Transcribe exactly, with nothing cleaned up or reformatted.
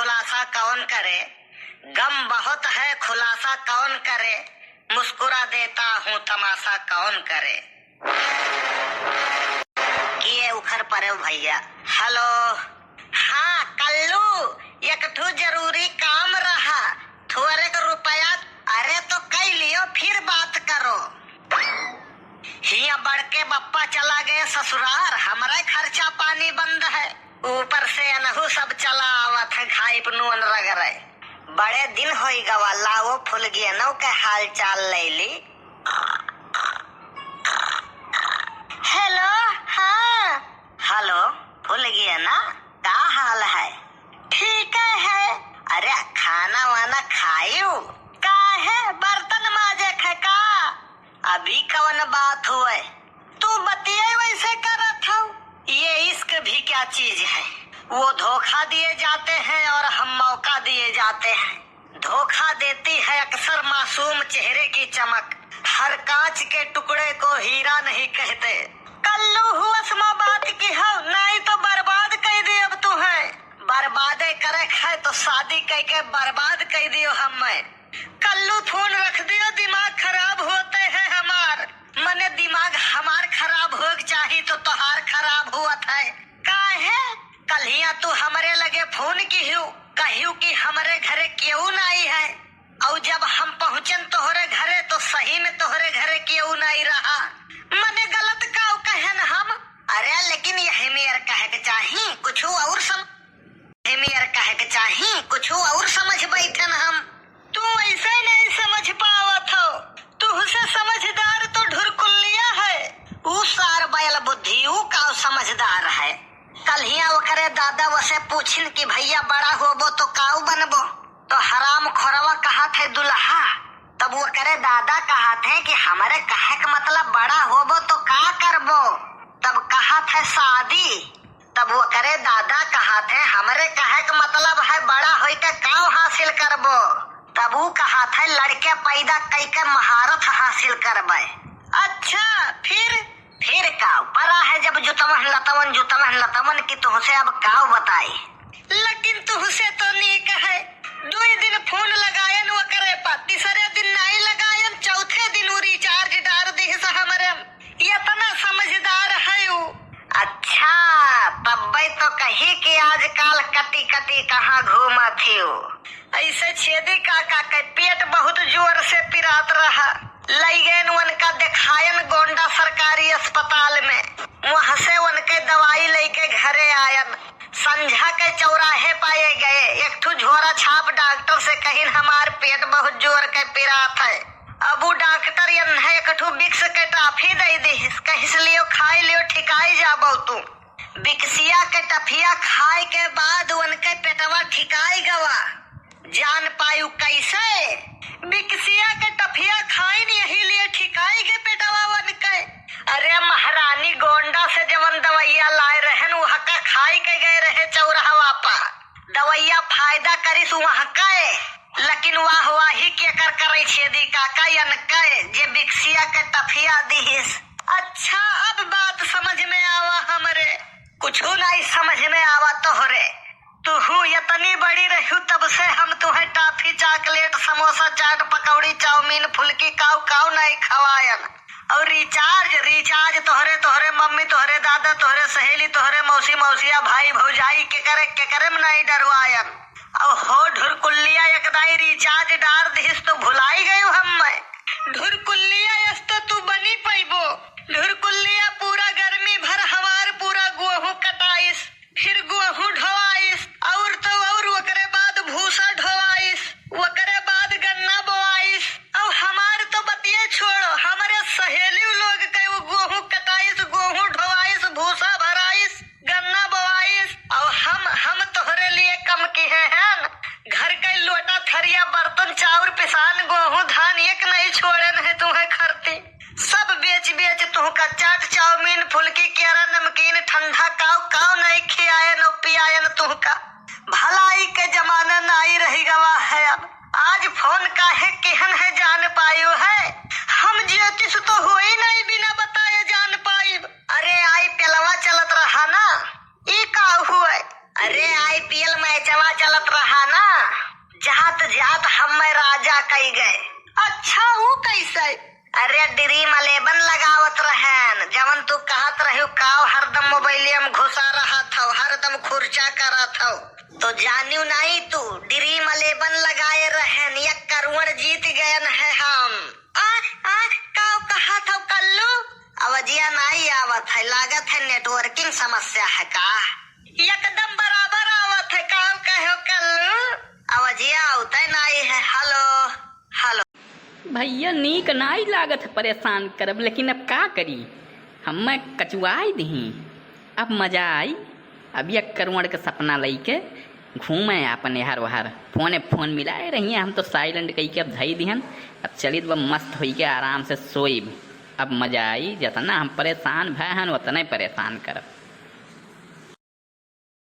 खुलासा कौन करे, गम बहुत है खुलासा कौन करे, मुस्कुरा देता हूँ तमाशा कौन करे। किए उखर परे भैया। हेलो। हाँ कल्लू, एक ठो जरूरी काम रहा, थोड़े क रुपया। अरे तो कई लियो, फिर बात करो। हिया बड़के बप्पा चला गए ससुरार, हमरे खर्चा पानी बंद है, ऊपर से अनहु सब चला आवत है खाइप नून रगरे। बड़े दिन होई गवा, लाओ फुलगियनो के हाल चाल ले ली। हेलो। हाँ। हेलो फुलगियना, का हाल है? ठीक है। अरे खाना वाना खायू? काहे, बर्तन माजे खे का? अभी कवन बात हुए, तू बतिये वैसे करत हऊ। ये इश्क भी क्या चीज है, वो धोखा दिए जाते हैं और हम मौका दिए जाते हैं। धोखा देती है अक्सर मासूम चेहरे की चमक, हर कांच के टुकड़े को हीरा नहीं कहते। कल्लू हुआ समा बात की हो, नहीं तो बर्बाद कर दे अब तू है। बर्बादे करे है तो शादी कह के बर्बाद कर दियो हमें। कल्लू फोन रख दियो, दिमाग खराब होते है हमार। मने दिमाग हमार खराब होए के चाही तो तोहार खराब हुआ है। काहे? कल्हिया तू हमरे लगे फोन किहू, कहियो कि हमरे घरे केहू नाई है, और जब हम पहुँचन तोहरे घरे तो सही में तोहरे घरे केहू नाई रहा। मने गलत काउ कहन हम? अरे लेकिन यही मेर कहे के चाही, कुछ और सम-, यही मेर कहे के चाही, कुछ और समझ बैठन हम। तू ऐसे नहीं समझ पावत हो, तुहसे समझदार तो ढुरकुल्लिया है। ऊ सार बैल बुद्धि, ऊ काउ समझदार है। कल्हिया ओकरे दादा वसे पूछिन कि भैया बड़ा होबो तो काउ बनबो? तो हराम खोरवा कहत है दुल्हा। तब ओकरे दादा कहत है कि हमरे कहे के मतलब बड़ा होबो तो का करबो? तब कहत है शादी। तब ओकरे दादा कहत है हमरे कहे के मतलब है बड़ा होई के काउ हासिल करबो? तब ऊ कहत है लड़के पैदा कई के महारत हासिल करबे। अच्छा फिर? फिर का परा है जब जुतवन लतवन, जुतवन लतवन कि तुहसे अब काउ बताई। लेकिन तुहसे तो नीक है, दुई दिन फोन लगायन ओकरे पर, तीसरे दिन नाई लगायन, चौथे दिन ऊ recharge डार दिहिस हमरे। इतना समझदार है ऊ। अच्छा, तब्बे तो कही कि आजकल कटी कटी कहाँ घूमत हियो। ऐसे छेदी काका के पेट बहुत जोर से पिरात रहा। लई गएन उनका देखायन गोंडा सरकारी अस्पताल में। वहाँ से उनके दवाई लेके घरे आयन। संझा के चौराहे पाए गए, एक ठो झोरा छाप डॉक्टर से कहिन, "हमार पेट बहुत जोर के पिरात है।" अब उ डॉक्टर यन्हे एक ठो Vicks के टाफी दे दिहिस, कहिस, "लियो, खाई लियो, ठिकाई जाबो तू।" बिकसिया के टफिया खाए के बाद उनके पेटवा ठिकाई गवा। जान पायु कैसे? बिकसिया के टफिया खाइन यही लिए ठिकाई के पेटवा उनके। अरे महारानी, गोंडा से जवन दवैया लाए रहन, वहका खाई के गए रहे चौराहवा पर। दवैया फायदा करिस वहका, लेकिन वाहवाही केकर करे छेदी काका, यनके जे बिकसिया के टफिया दिहिस। अच्छा, अब बात समझ में आवा हमरे। कुछु नाई समझ में आवा तोहरे। तुहू यतनी बड़ी रह्यू, तब से हम तुहे टाफी, चॉकलेट, समोसा, चाट, पकौड़ी, चाउमीन, फुलकी, काउ काउ नाई खवायन। और recharge, recharge तोहरे, तोहरे मम्मी, तोहरे दादा, तोहरे सहेली, तोहरे मौसी, मौसिया, भाई, भौजाई, केकरे, केकरे में नाई डरवायन। और हो ढुरकुल्लिया, एक दाई recharge डार दिहिस तो भुलाई गयू हम्मे। ढुरकुल्लिया यस तो तू बनी पइबो। ढुरकुल्लिया पूरा गर्मी भर हमार पूरा गोहूँ कटाइस, फिर गोहूँ ढोआइस, और तो और ओकरे बाद भूसा ढोआइस, ओकरे बाद गन्ना बोआइस। और हमार तो बतिये छोड़ो, हमरे सहेली लोग के उ गोहूँ कटाइस, गोहूँ ढोआइस, भूसा भराइस, गन्ना बोआइस, और हम, हम तोहरे लिए कम किहे हैं? घर के लोटा, थरिया, बर्तन, चाउर, पिसान, गोहूँ, धान एक नहीं छोड़ेन है तुहे खरती। सब बेच बेच तुहका चाट, चाउमीन, फुलकी, केरा, नमकीन, ठंडा, काउ काउ नहीं खियायन और पियायन तुहका। भलाई के जमाना नाई रही गवा है अब। आज फोन काहे किहन है जान पायो है? हम ज्योतिष तो होई नहीं बिना बताए जान पाइब। अरे आईपीएलवा चलत रहा ना, ई का हुए? अरे आईपीएल मैचवा चलत रहा जात हम्मे राजा कई गए। अच्छा, ऊ कैसे? अरे, Dream Eleven लगावत रहेन, जवन तू कहत रह्यू, काव हरदम मोबाइलिया में घुसा रहत हौ, हरदम खुर्चा करत हौ। तो जानियो नाई तू, Dream Eleven लगाए रहेन, एक करोड़ जीत गयन है हम। आ, आ, काव कहत हौ कल्लू? आवाजिया नाई आवत है, लागत है networking समस्या है का? एकदम बराबर आवत है, काव कहो कल्लू? आवाजिया आवते नाई है। Hello, hello। भइया, नीक नाई लागत है परेशान करब, लेकिन अब का करी, हम्मे कचुआई दिहीं। अब मजा आई, अब एक करोड़ के सपना लइके घूमे आपन एहर ओहर, फोने फोन मिलाए रहिए। हम तो silent कइके अब धई दिहन, अब चलित बा मस्त होइके आराम से सोइब। अब मजा आई, जतना हम परेशान भए हन, ओतने परेशान करब।